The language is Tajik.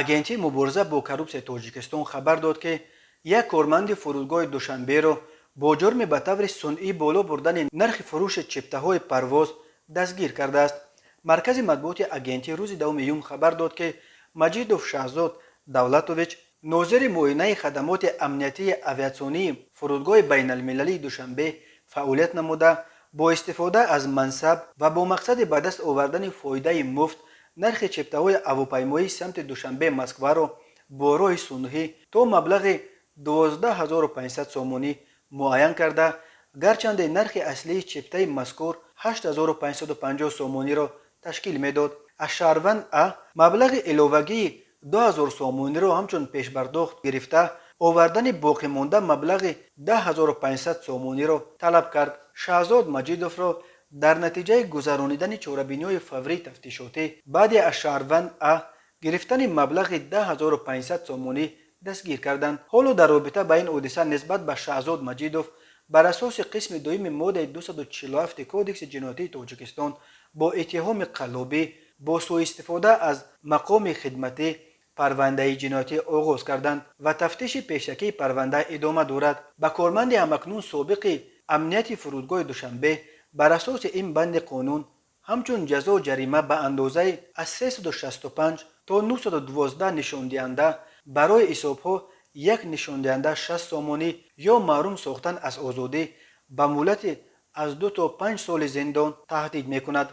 Агентии мубориза бо коррупсияи Тоҷикистон хабар дод, ки як корманди фурудгоҳи Душанберо бо ҷурми ба таври сунъӣ боло бурдани нархи фурӯши чиптаҳои парвоз дастгир кардааст. Маркази матбуоти агентӣ рӯзи 10 июн хабар дод, ки Маҷидов Шаҳзод Давлатович, нозири муоинаи хадамоти амниятии авиатсионии фурудгоҳи байналмилалии Душанбе фаъолият намуда, бо истифода аз мансаб ва бо мақсади ба даст овардани фоидаи муфт нархи чиптаҳои ҳавопаймоии самти Душанбе Москваро бо роҳи сунъӣ то маблағи 12 500 сомонӣ муайян карда, гарчанде нархи аслии чиптаи мазкур 8550 сомониро ташкил медод, аз шаҳрванд А маблағи иловагии 2000 сомониро ҳамчун пешпардохт гирифта, овардани боқимонда маблағи 10 500 сомониро талаб кард. Шаҳзод Маҷидовро дар натиҷаи гузаронидани чорабиниҳои фаврии тафтишотӣ баъде аз шаҳрванд А гирифтани маблағи 10 500 сомонӣ дастгир карданд. Ҳоло дар робита ба ин ҳодиса нисбат ба Шаҳзод Маҷидов бар асоси қисми дуюми моддаи 247 Кодекси ҷиноятии Тоҷикистон бо иттиҳоми қаллобӣ бо суистифода аз мақоми хидматӣ парвандаи ҷиноятӣ оғоз карданд ва тафтиши пешакии парванда идома дорад. Ба корманди ҳамакнун собиқи амнияти фурудгоҳи Душанбе бар асоси ин банди қонун ҳамчун ҷазо ҷарима ба андозаи аз 365 то 912 нишондиҳанда, барои ҳисобҳо як нишондиҳанда 60 сомонӣ, ё маҳрум сохтан аз озодӣ ба муҳлати аз 2 то 5 соли зиндон таҳдид мекунад.